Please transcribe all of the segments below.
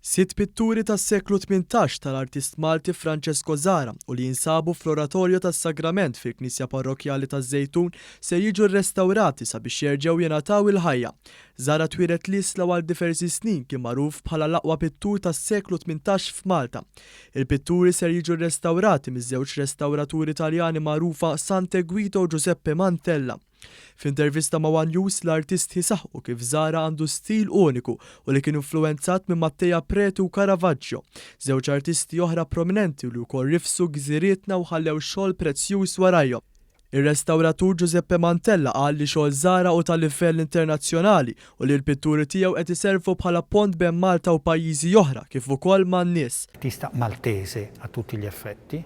Sitt pitturi tas-seklu 18 tal-artist Malti Francesco Zahra u li jinsabu fl-Oratorju tas-Sagrament fil-Knisja Parrokkjali taż-Żejtun ser jiġu rrestawrati sabiex jerġgħu jingħataw il-ħajja. Zahra twieled l-Isla u għal diversi snin kien magħruf bħala l-aqwa pittur tas-seklu 18 f'Malta. Il-pitturi ser jiġu rrestawrati miż-żewġ restawraturi Taljani magħrufa Sante Guido u Giuseppe Mantella. F'intervista ma' one News, l-artisti saħqu kif Zahra għandu stil uniku u li kien influwenzat minn Mattea Preti u Caravaggio, żewġ artisti oħra prominenti li wkoll rifsu gżirietna u ħallew xogħol prezzjuż warajhom. Ir-restawratur Giuseppe Mantella qal li xogħol Zahra hu ta' livell internazzjonali u li l-pitturi tiegħu qed iservu bħala pont bejn Malta u pajjiżi oħra kif ukoll man-nies. Artista maltese a tutti gli effetti.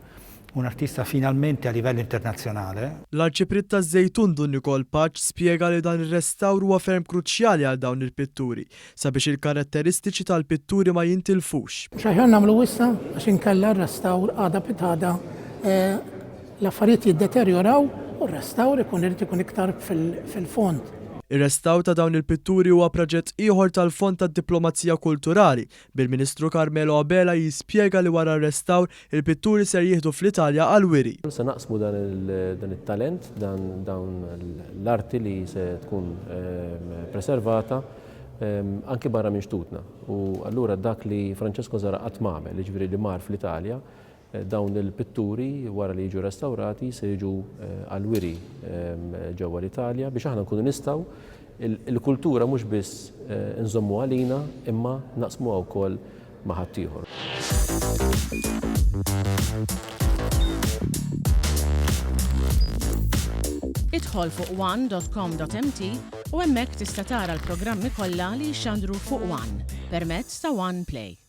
Un artista finalmente a livello internazzjonale. L-Arċipriet taż-Żejtun Dun Nikol Pace spjega li dan ir-restawr huwa ferm kruċjali għal dawn il-pitturi, sabiex il-karatteristiċi tal-pitturi ma jintilfux. Mhux aħjar nagħmlu issa għax inkella r-restawr għada pitgħada l-affarijiet jiddeterjoraw u r-restawr ikun irid ikun iktar fil-fond. Ir-restawr ta' dawn il-pitturi huwa proġett ieħor tal-Fond tad-Diplomazija Kulturali, bil-Ministru Carmelo Abela jispjega li wara r-restawr, il-pitturi ser jieħdu fl-Italja għall-wiri. Se naqsmu dan it-talent, dawn l-arti li se tkun preservata anki barra minn xtutna. U allura dak li Francesco Zahra qatt m'għamel, jiġifieri li mar fl-Italja, Dawn il-pitturi wara li jiġu restawrati se jiġu għall-wiri ġewwa l-Italja biex aħna nkunu nistgħu il-kultura mhux biss inżommuha għalina imma naqsmuha wkoll ma' ħaddieħor. Idħol fuq one.com.mt u hemmhekk tista' tara l-programmi kollha li jixxandru fuq One permezz ta' One Play.